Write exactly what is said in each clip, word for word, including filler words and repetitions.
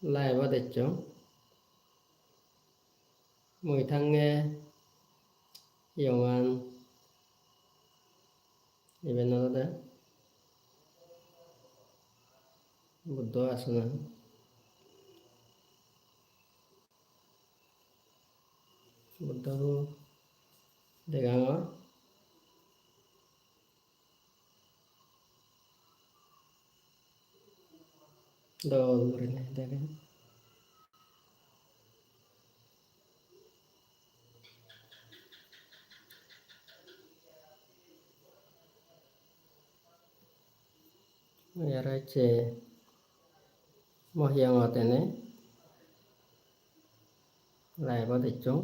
Live-ot ecchong. Mui thange yongan, iben olode Buddho asonan. Buddho degangor. Dol gurinei dege. Aro ecche mo hiyongot ene live-ot ecchong.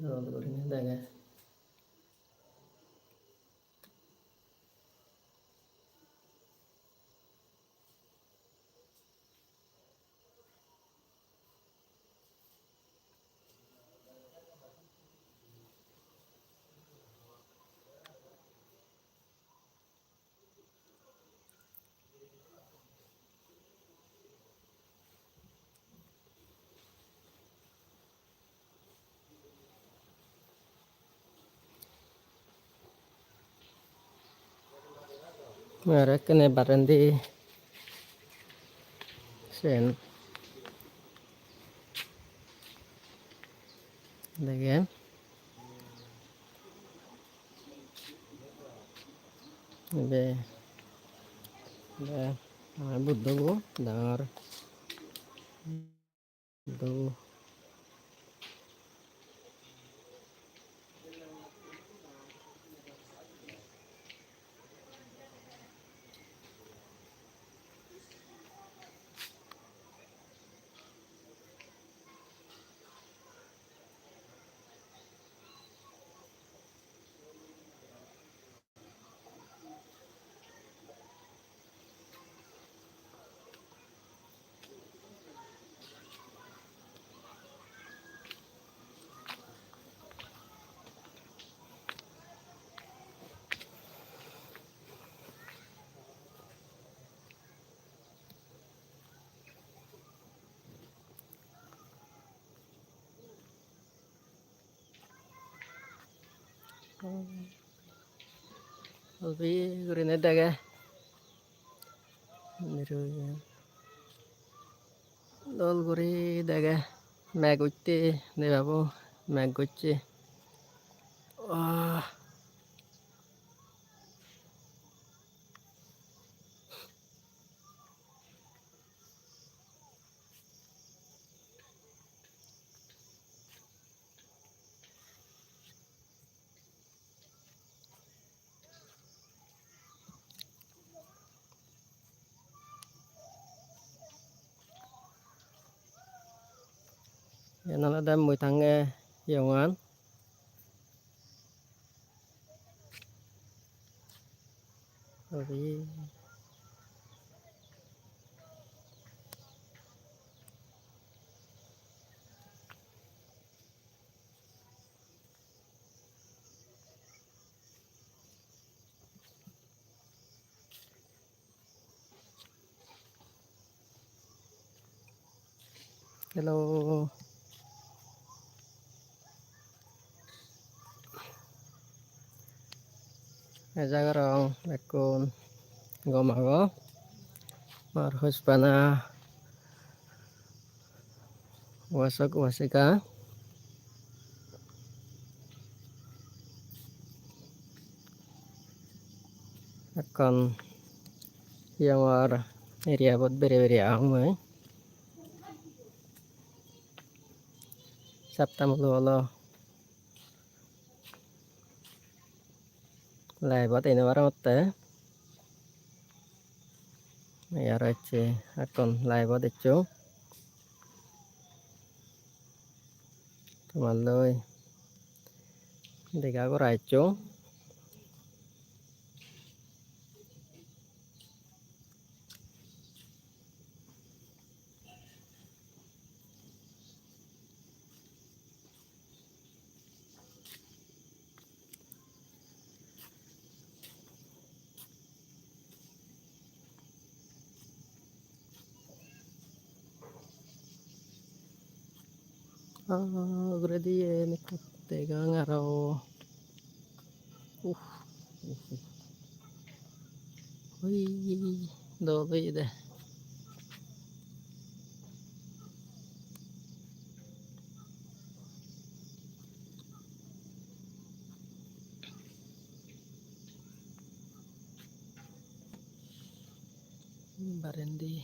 Dol gurinei dege. Aro ekkene barendi siyen dege. Ibe, ibe aro Buddho bo dangor. Buddho bo. Ubi gurinei dege. Dol guri dege. Meg utte debabo meg gocche. Ah. Iyen olode mui thange yongan. Hello. Eja gorong bekkun gom ago. Mor hospana. Wasok wasika. Ekkon yongor area bot bere bere agong mui. Sapta mulo olo. Live-ot ei no parongotte. Ei aro ecche, ekkon live-ot eccho. Tomar loi dega gora eccho. Ah, uguredi yen ekko degong aro. Uh, uh, uh. Ui, dol oyede. Barendi.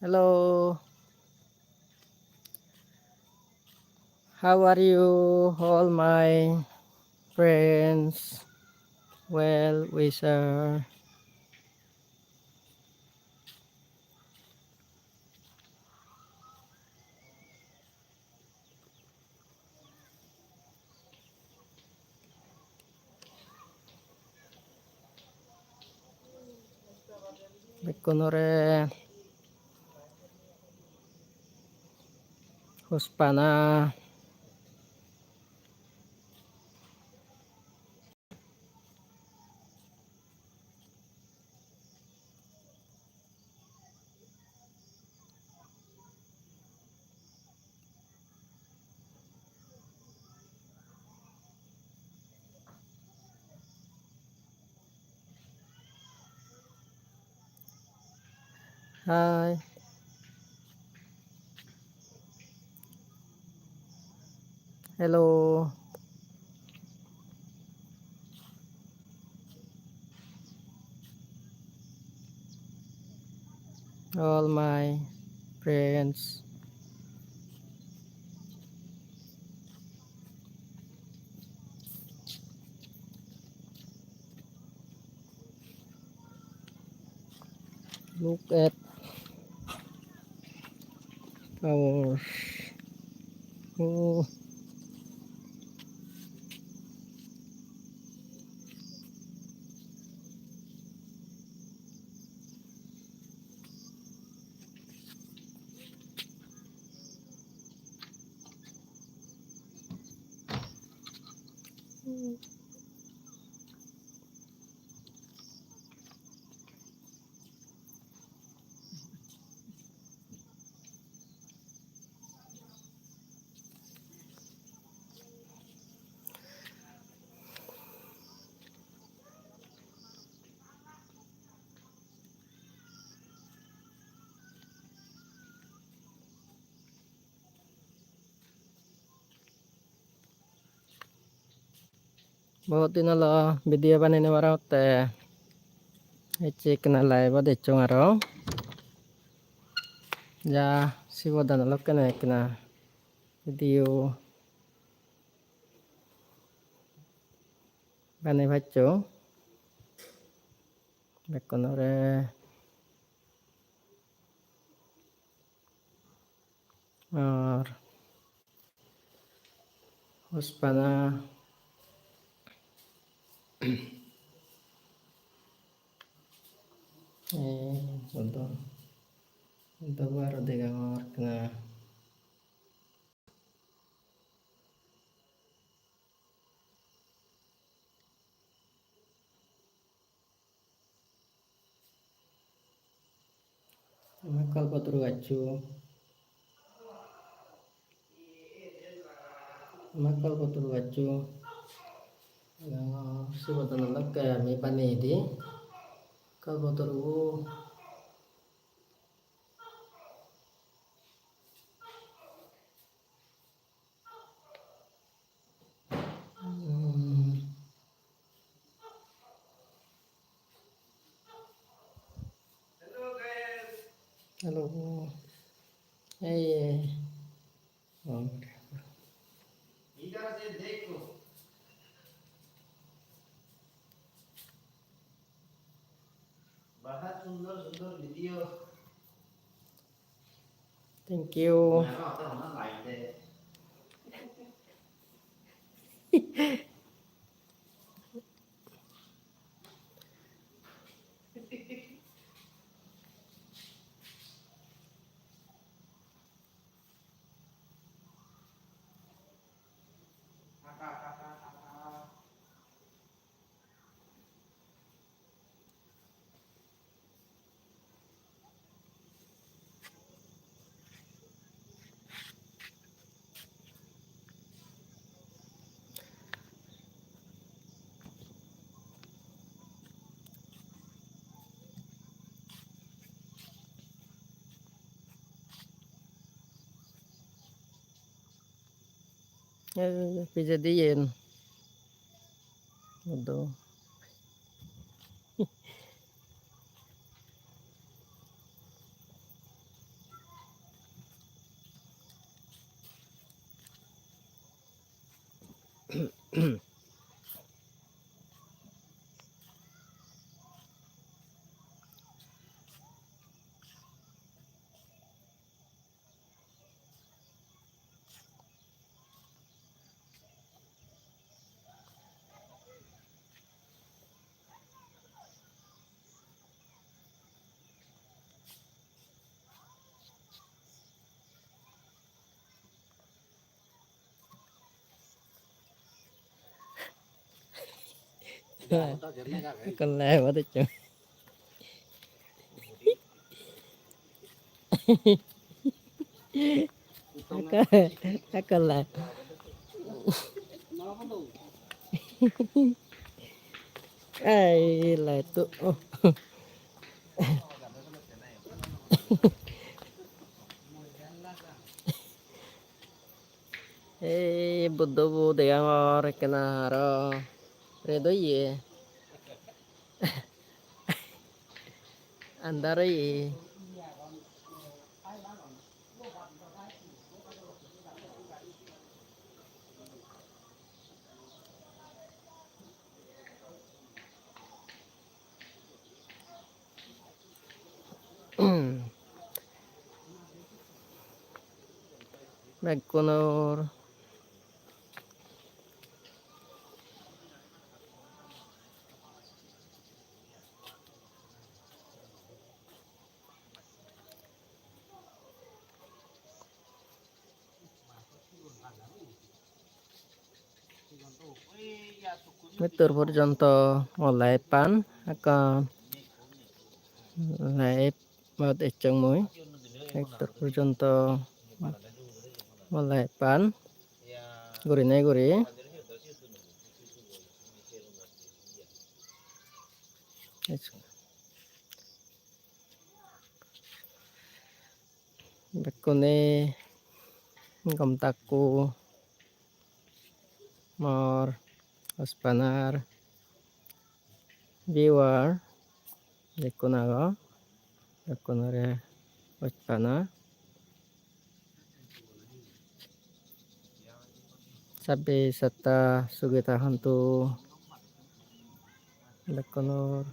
Hello. How are you, all my friends, well wisher? Bekkunore hospana. Hi. Hello. All my friends. Look at flowers. Oh. Bohut din olo video banei no parongotte. Ecche ekkena live-ot ecchong aro. Ja, sibot dan olo ekkena ekkena video banei pacchong. Bekkunore. Ar hospana. Eh, udo. Udo bo aro degongor ekkena. Ama kalpoturu gaccho. Ama kalpoturu gaccho. Sibot olode ami baneyede. Kalpoturu. Hmm. Hello. Hey. Oh. Thank you. Eh, pijedi yen. Edo. Ekko live-ot ecchong. Ekko, ekko live. Ai, live-to. Ei Buddho bo degongor ekkena aro ret oye. Andar oye. Bekkunor Mittur porjonto mo live-an ekkan live-ot ecchong mui. Mittur porjonto mo live-an gurinei guri. Bekkune gom takko, mor hospanar viewer jekkun agon, bekkunore hospana. Sabbe satta sugita hontu, bekkunor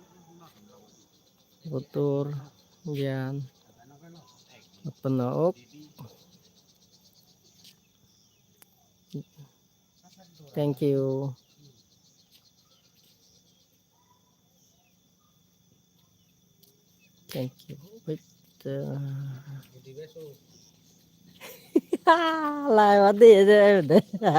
Buddhor gyan utponno ok. Thank you. Thank you. Wait, uh, live adi ede.